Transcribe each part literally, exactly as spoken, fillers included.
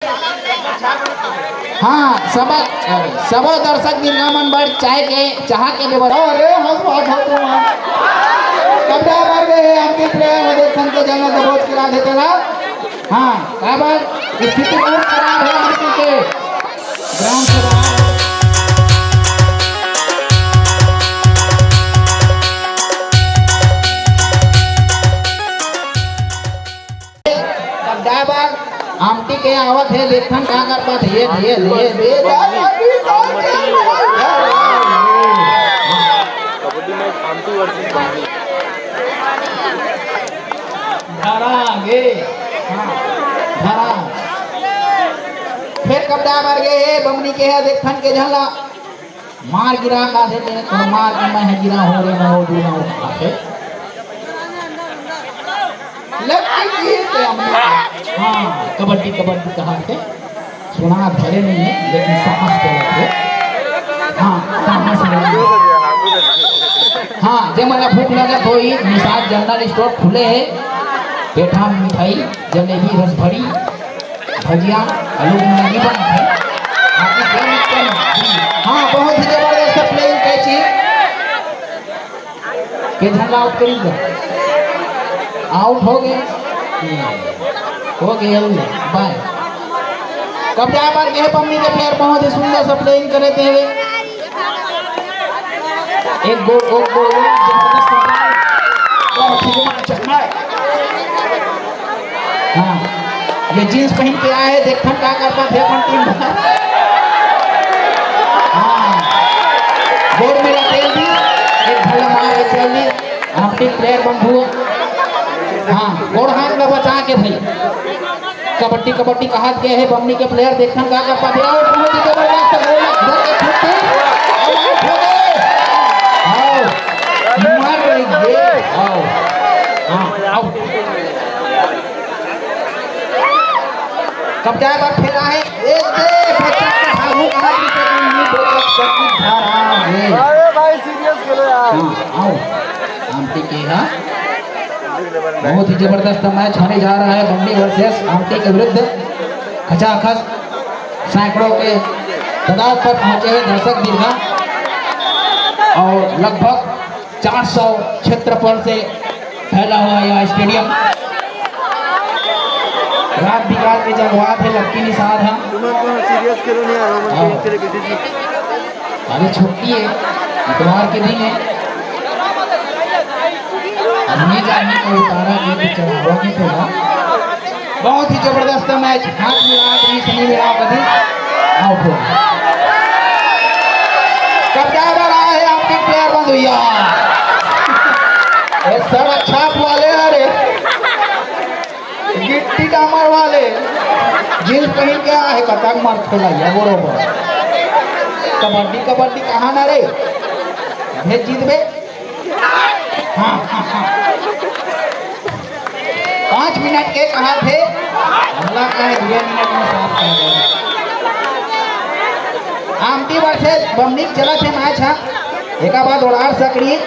हाँ, सब, अरे, सबो दर्शक बिरगा मन बर चाय के, चाहा के व्यवस्था। अरे, हंस बात हो तुम। कब्जा मार गए हैं, आपके प्लेयर में देख के जाना तो बहुत गिरा देते ना। हाँ, काबर स्थिति बहुत खराब है आपकी के। ग्राउंड से बाहर। कब्जा बर आमटी के आवत हे, देखन का कर पात हे, ये, ये, ये, ये, कबड्डी मैच आमटी वर्सेस बमनी। धरा गे, हाँ, धरा। फिर कब्जा बर गे हे, बमनी के हे, देखन के झन ला। मार गिरा का दे तेरे तो मार के मैं गिरा हो रे, मैं हो दूर हो आके। लग के किए थे हमने। हाँ, कबड्डी, कबड्डी कहा थे। सुना भले नहीं है, लेकिन साहस तो रखे। हाँ, साहस रखे। हाँ, जे मला भूख लगत होई, निषाद जनरल स्टोर खुले है। पेठा मिठाई, जलेबी, रसभरी, भजिया, आलू भिंडी नहीं बनत है। बाकी सब मिक्सचर में। हाँ, बहुत ही जबरदस्त playing catch है। के झन आउट करी गा? आउट हो गए। हो गए, हो गए। बाय। कब्जा बर गे हे बमनी के प्लेयर, बहुत ही सुंदर सा playing करे थे। एक गोल, एक गोल, जबरदस्त। बहुत ही रोमांचक मैच। हाँ, ये जींस पहन के आए, देखन का कर पाथे अपन टीम। हाँ, गोड़ में लपेट दी, एक भला मार के चल दी, आपके प्लेयर बंधु। हाँ, गोड़ हाथ में बचा के भाई, कबड्डी कबड्डी कहा के हे, बमनी के प्लेयर देखन का कर पाथे। और बहुत ही जबरदस्त गोल, घर के छुट्टी, और आउट हो गए। आओ, मर गए, आओ, हाँ, आउट। कब्जा बर फेरा है, एक दे, बच्चा का हाथ में कहाँ भी से नहीं बोल सकती धारा है। अरे भाई, सीरियस खेलो यार। हाँ, आओ। आमटी के, हाँ? बहुत ही जबरदस्त मैच होने जा रहा है, बमनी वर्सेस आमटी के विरुद्ध। खचाखच सैकड़ों के तादाद पर पहुंचे हुए दर्शक दीर्घा और लगभग चार सौ क्षेत्रफल से फैला हुआ यह स्टेडियम। रात बिकाल के जगवात है लक्की निषाद हा। तुम लोग सीरियस खेलो नहीं यार, हम हाँ। खेल खेले किसी चीज। अरे छुट्टी है, इतवार के दिन है। अब ये जाने को उतारा गीत चढ़ावा गीत होगा। बहुत ही जबरदस्त मैच, हाथ मिला, बीच नहीं मिला, कभी आउट हो। कब्जा बर आए हैं आपके प्लेयर बंधु यार। ये सर छाप वाले हैं रे, गिट्टी डामर वाले, जींस पहन के आए हैं, कतक मार खेला है, बरोबर। कबड्डी, कबड्डी कहा ना रे, भेज जीत बे। हाँ, हाँ, हाँ। पाँच मिनट के कहा थे, हमला का है, दो मिनट में साफ कर देंगे। आमटी वर्सेस बमनी चला थे मैच, हाँ। एका बाद ओडार सकड़ी।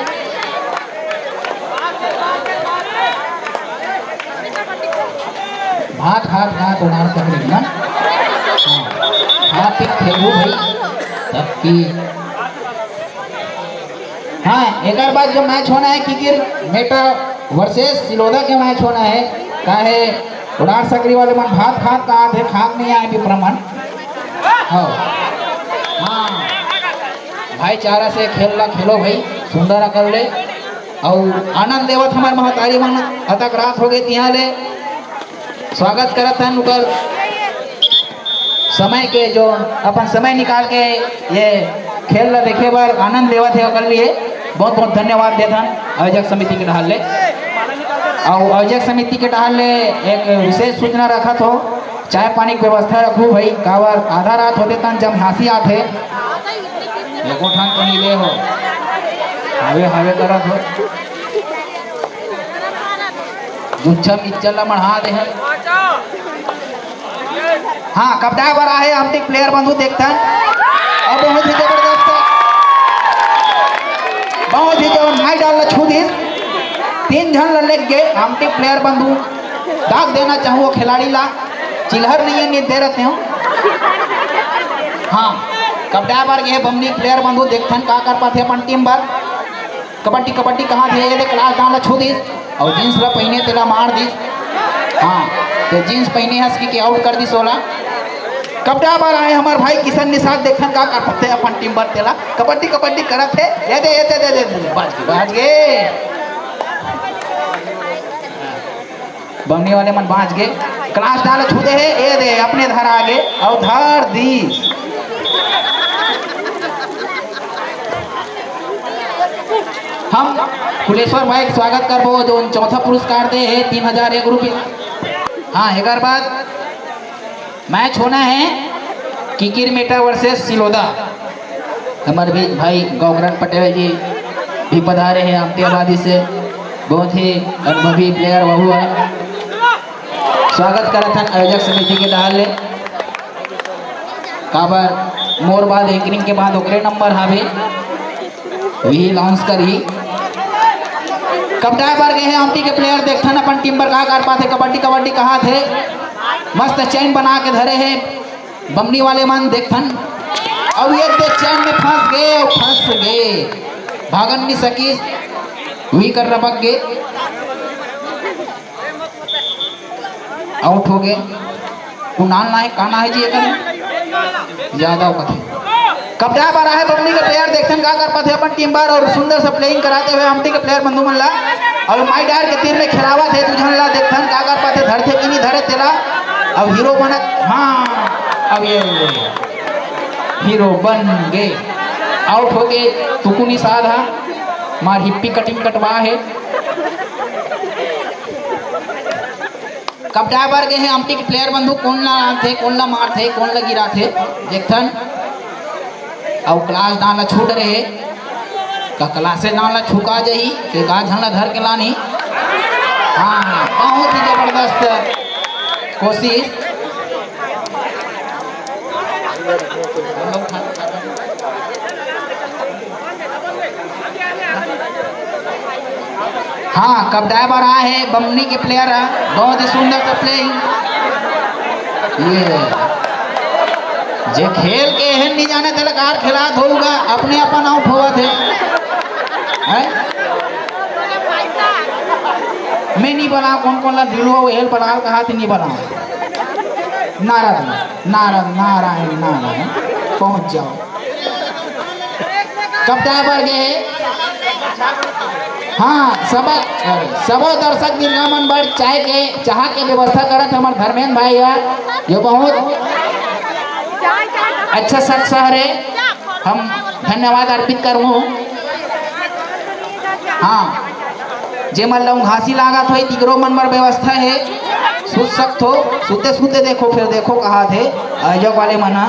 भात, भात, भात, ओडार सकड़ी ना। हाँ। भात के खेलू भाई, तब की हाँ, एकर बाद जो मैच होना है, किकिर मेटा वर्सेस सिलोदा के मैच होना है। काहे उड़ान सकरी वाले मन भात खात का आथे, खात नहीं आए विक्रमन। हाँ। हाँ। भाईचारा से खेल ला खेलो भाई, सुंदर अकल ले। अउ आनंद लेवत हमार महतारी मन अतक रात हो गए तिहां ले। स्वागत करत हन उकर समय के, जो अपन समय निकाल के ये खेल ला देखे बर आनंद लेवत हे, ओकर लिए बहुत बहुत धन्यवाद देत हन आयोजक समिति के डहार ले। अउ आयोजक समिति के डहार ले एक विशेष सूचना रखत हो, चाय पानी के व्यवस्था रखू भाई, काबर आधा रात होते तन जब हाँसी आथे, एको ठन तो नहीं ले हो, हवे हवे करत हो। गुच्छा मिक्सचर ला मढ़ा दे हे। हाँ, कपटाए बर आहे, हम एक प्लेयर बंधु देखथन। अब बहुत ही जबरदस्त, बहुत ही जबर माई डाल ला छू दिस। तीन झन ला लेग गे, हम एक प्लेयर बंधु दाग देना चाहूँ वो खिलाड़ी ला। चिल्हर नहीं है, नहीं दे रहते हो। हाँ, कबड्डी बर गे हे बमनी player बंधु, देखथन का कर पाथे अपन team बर। कबड्डी कबड्डी कहाथे, ये दे क्लास डाल ला छू दिस, अउ jeans ला पहिने तेला मार दिस। हाँ, ते jeans पहिने हस कि के out कर दिस ओला। कबड्डी बर आए हमर भाई किशन निषाद, देखथन का कर पाथे अपन team बर तेला। कबड्डी कबड्डी करत हे, ये दे, ये दे, दे, दे, दे, बाज गे, बाज गे। बमनी वाले मन बाज गे, क्लास डाल छू दे हे, ये दे, अपने धरा गे, अउ धर दिस। हम कुलेश्वर भाई के स्वागत करबो, जो चौथा पुरस्कार दे हे तीन हजार एक रुपया। हाँ, एकर बाद match होना है किकिर मेटा versus सिलोदा। हमर भी भाई गौकरण पटेल जी भी पधारे हैं आमटी आबादी से, बहुत ही अनुभवी player वहू है। स्वागत करत हन आयोजक समिति के डहार ले। काबर मोर बाद anchoring के बाद ओकरे number हावे, वही announce करही। कबड्डी बर गे हे आमटी के player, देखथन अपन team बर का कर पाथे। कबड्डी कबड्डी कहाथे, मस्त chain बना के धरे हे बमनी वाले मन, देखथन। अउ ये दे chain में फंस गे, अउ फंस गे, भागन नहीं सकिस, वही कर रपक गे। Out हो गे। कुणाल नायक, का नाम है जी एकर? यादव कथे। कबड्डी बर आहे बमनी के player, देखथन का कर पाथे अपन team बर, अउ सुंदर से playing कराते हुए आमटी के player बंधु मन ला। अउ माई डार के तीर में खेलावत हे दू झन ला, देखथन का कर पाथे, धरथे कि नहीं धरे तेला। अब hero बनत, हाँ, अब ये hero बन गे। Out हो गे, तुकुनी साध हा, मार हिप्पी cutting कटवा हे। कबड्डी बर गे हे आमटी के player बंधु, कोन ला आनथे, कोन ला मारथे, कोन ला गिराथे, देखथन। अउ क्लास डाल ला छूट रहे, का क्लासे डाल ला छुका जाही, के का झन ला धर के लानी। हाँ, बहुत ही जबरदस्त कोशिश। हाँ, कबड्डी बर आए हे बमनी के player ह, बहुत ही सुंदर से playing। ये जे खेल के एहन नहीं जाने तेला कार खिलात होगा, अपने अपन out होवत हे। हैं? मैं नहीं बना, कौन कौन ला ढीलू हो, हेल बना कहा थे नहीं बना। नारायण, नारायण, नारायण, नारायण, पहुंच जाओ। कबड्डी बर गे हे। हाँ, सब, सबो दर्शक बिरला मन बर चाय के, चाहा के व्यवस्था करत हमर धर्मेंद्र भाई ह, जो बहुत अच्छा शख्स हरे, हम धन्यवाद अर्पित करबो। हाँ, जे मन ला उंघासी लागत होई, तिकरो मन बर व्यवस्था हे, सुत सकथो, सुते सुते देखो, फिर देखो कहा थे आयोजक वाले मन ह।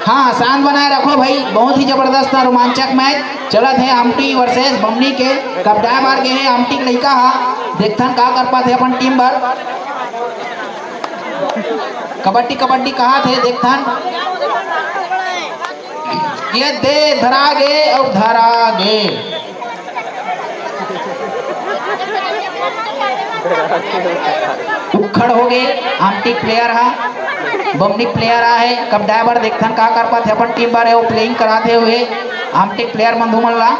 हाँ, शांत बनाए रखो भाई, बहुत ही जबरदस्त और रोमांचक मैच चलत हे। आमटी वर्सेस बमनी के कबड्डी बर गे हे आमटी के लइका हा, देखथन का कर पाथे अपन टीम बर। कबड्डी कबड्डी कहाथे, देखथन। ये दे धरा गे अउ धरा गे। उखड़ हो गे, आमटी प्लेयर हा, बमनी प्लेयर आहे। कबड्डी बर देखथन का कर पाथे अपन टीम बर, वो प्लेइंग कराथे हुए आमटी प्लेयर मन धूमन ला।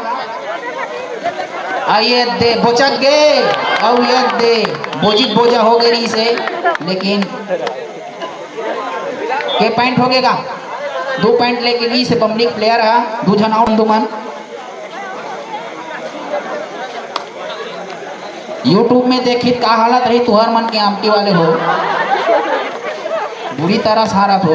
आ ये दे बोचक गे, अउ ये दे बोजिक बोजा हो गे रहिसे, लेकिन के पॉइंट हो गे गा? दू पॉइंट लेके गिस हे बमनी प्लेयर हा, दू झन आउट धूमन। YouTube में देखित का हालत रही तुहर मन के आमटी वाले हो, बुरी तरह से हारत हो।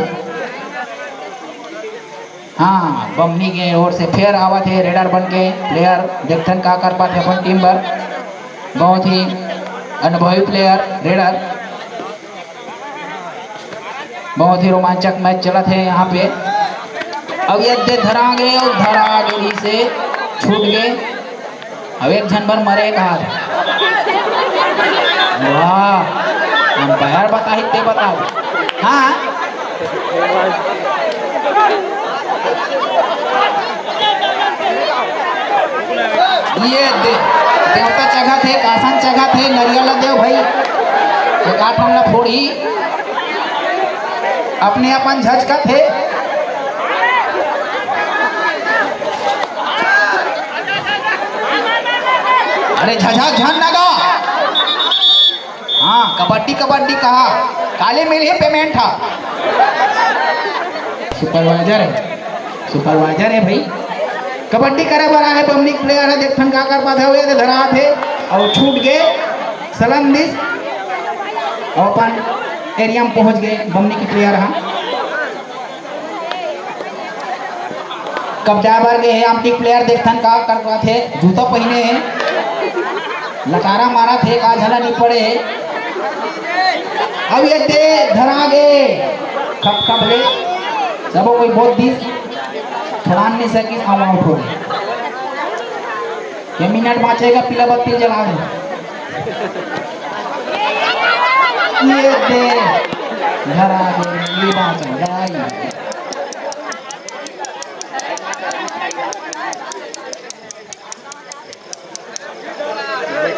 हाँ, बमनी के ओर से फेर आवत हे रेडर बन के प्लेयर, देखथन का कर पाथे अपन टीम बर। बहुत ही अनुभवी प्लेयर रेडर। बहुत ही रोमांचक मैच चलत हे यहाँ पे। अब ये दे धरा गे अउ धरा गे रहिसे, छूट गे। अब एक झन बर मरे का। वाह, अंपायर बताही ते बता। हाँ, ये दे। देवता चघत हे, कासन चघत हे, नरिया ल देव भाई। एक आठ मन ला फोड़ही, अपने अपन झचकत हे। अरे झझा झन नगा। हाँ, कबड्डी कबड्डी कहा, काले मिलही पेमेंट हा। सुपरवाइजर हे, सुपरवाइजर हे भाई। कबड्डी करे बर आए बमनी के प्लेयर हे, देखथन का कर पाथे। ये धरात हे अउ छूट गे, सलन दिस अउ अपन एरिया में पहुंच गे बमनी के प्लेयर हा। कब जाए बर गे हे आमटी प्लेयर, देखथन का कर पाथे। जूता पहिने हे, लटारा मारत हे, का झला नहीं पड़े हे। अब ये दे धरा गे, खप खप ले, सबो कोई बहुत दिस, छुड़ान नहीं सकिस, आम आउट हो गे। ये मिनट बांचेगा, पीला बत्ती जला दे। ये दे धरा गे, ये बात है,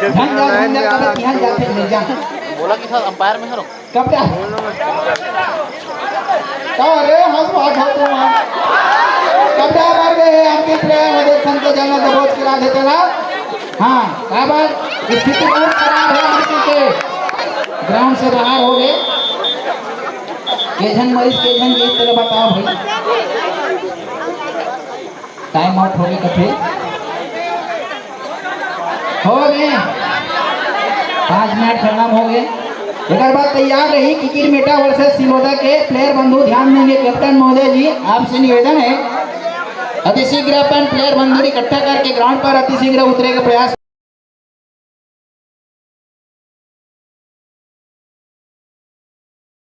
ध्यान जा, ध्यान जा, कब ध्यान जाते नहीं जा। बोला कि सर अंपायर में हरो। कब जा? तो अरे हम बात हो तो वहाँ। कब जा मार गए हैं आपके प्लेयर, देखथन के जाना दबोच के ला देते ना। हाँ, काबर स्थिति बहुत खराब है आमटी के, ग्राउंड से बाहर हो गए। के झन मरीज, के झन जीत, तेला बताओ भाई। टाइम आउट हो गे कथे। हो गे, पाँच मिनट खत्म हो गे। एकर बाद तैयार रही किकिर मेटा वर्सेस सिलोदा के प्लेयर बंधु, ध्यान देंगे कैप्टन महोदय जी, आपसे निवेदन है अति शीघ्र अपन प्लेयर बंधु इकट्ठा करके ग्राउंड पर अति शीघ्र उतरे के प्रयास।